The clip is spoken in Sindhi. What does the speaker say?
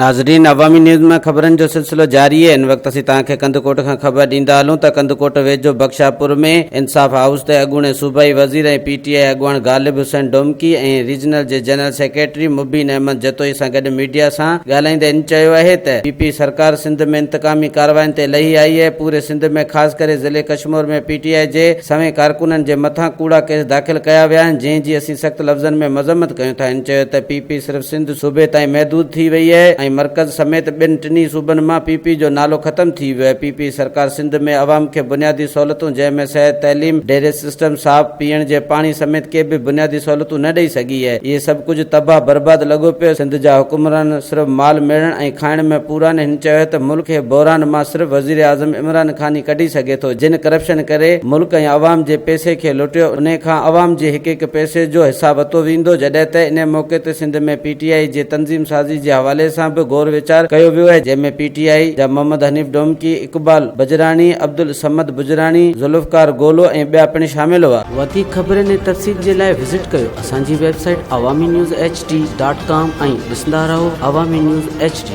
ناظرين عوامي نيوز ۾ خبرن جو سلسلو جاري آهي هن وقت اسين توهان کي ڪنڌڪوٽ کان خبر ڏيندا هلون ته ڪنڌڪوٽ ويجهو بخشاپور ۾ انصاف هائوس تي اڳوڻي صوبائي وزير ۽ پي ٽي آء اڳواڻ غالب حسين ڊومڪي ۽ ريجنل جي جنرل سيڪريٽري مبين احمد جتوئي سان گڏ ميڊيا سان ڳالهائيندي هن چيو آهي ته پي پي سرڪار سنڌ ۾ انتقامي ڪاررواين تي لهي آئي آهي پوري سنڌ ۾ خاص ڪري ضلعي ڪشمور ۾ پي ٽي آء جي سوين ڪارڪنن جي مٿان ڪوڙا ڪيس داخل ڪيا ويا آهن جنهن جي اسين سخت لفظن ۾ مذمت ڪيون ٿا. هن چيو ته پي پي صرف سنڌ صوبي تائين محدود ٿي وئي آهي ۽ مرڪز سميت ٻن ٽنهي صوبن مان پي پي جو نالو ختم ٿي ويو آهي. پي پي سرڪار سنڌ ۾ عوام کي بنيادي سهولتون جنهن ۾ صحت، تعليم، ڊيريج سسٽم، صاف پيئڻ جي پاڻي سميت ڪي به بنيادي سهولتون نه ڏئي سگهي آهي. اهي سڀ ڪجهه تباهه برباد لڳو پيو. سنڌ جا حڪمران صرف مال ميڙڻ ۽ کائڻ ۾ پورا آهن. هن چيو ته ملڪ کي بحران مان صرف وزيراعظم عمران خان ئي ڪڍي سگهي ٿو، جن ڪرپشن ڪري ملڪ ۽ عوام جي پئسي کي لٽيو انهي کان عوام جي هڪ هڪ پئسي جو حساب ورتو ويندو، جڏهن ته انهي موقعي تي سنڌ ۾ پي ٽي آء جي تنظيم سازي جي حوالي سان به غور ويچار ڪيو ويو آهي، جنهن ۾ پي ٽي آء جا محمد حنيف ڊومڪي، اقبال بجراڻي، عبدالصمد بجراڻي، ذوالفقار گولو ۽ ٻيا پڻ شامل هئا. وڌيڪ خبرن ۽ تفصيل جي لاء وزٽ ڪيو اسان جي website Awami news H D dot com ۽ ڏسندا رهو عوامي نيوز ايڇ ڊي.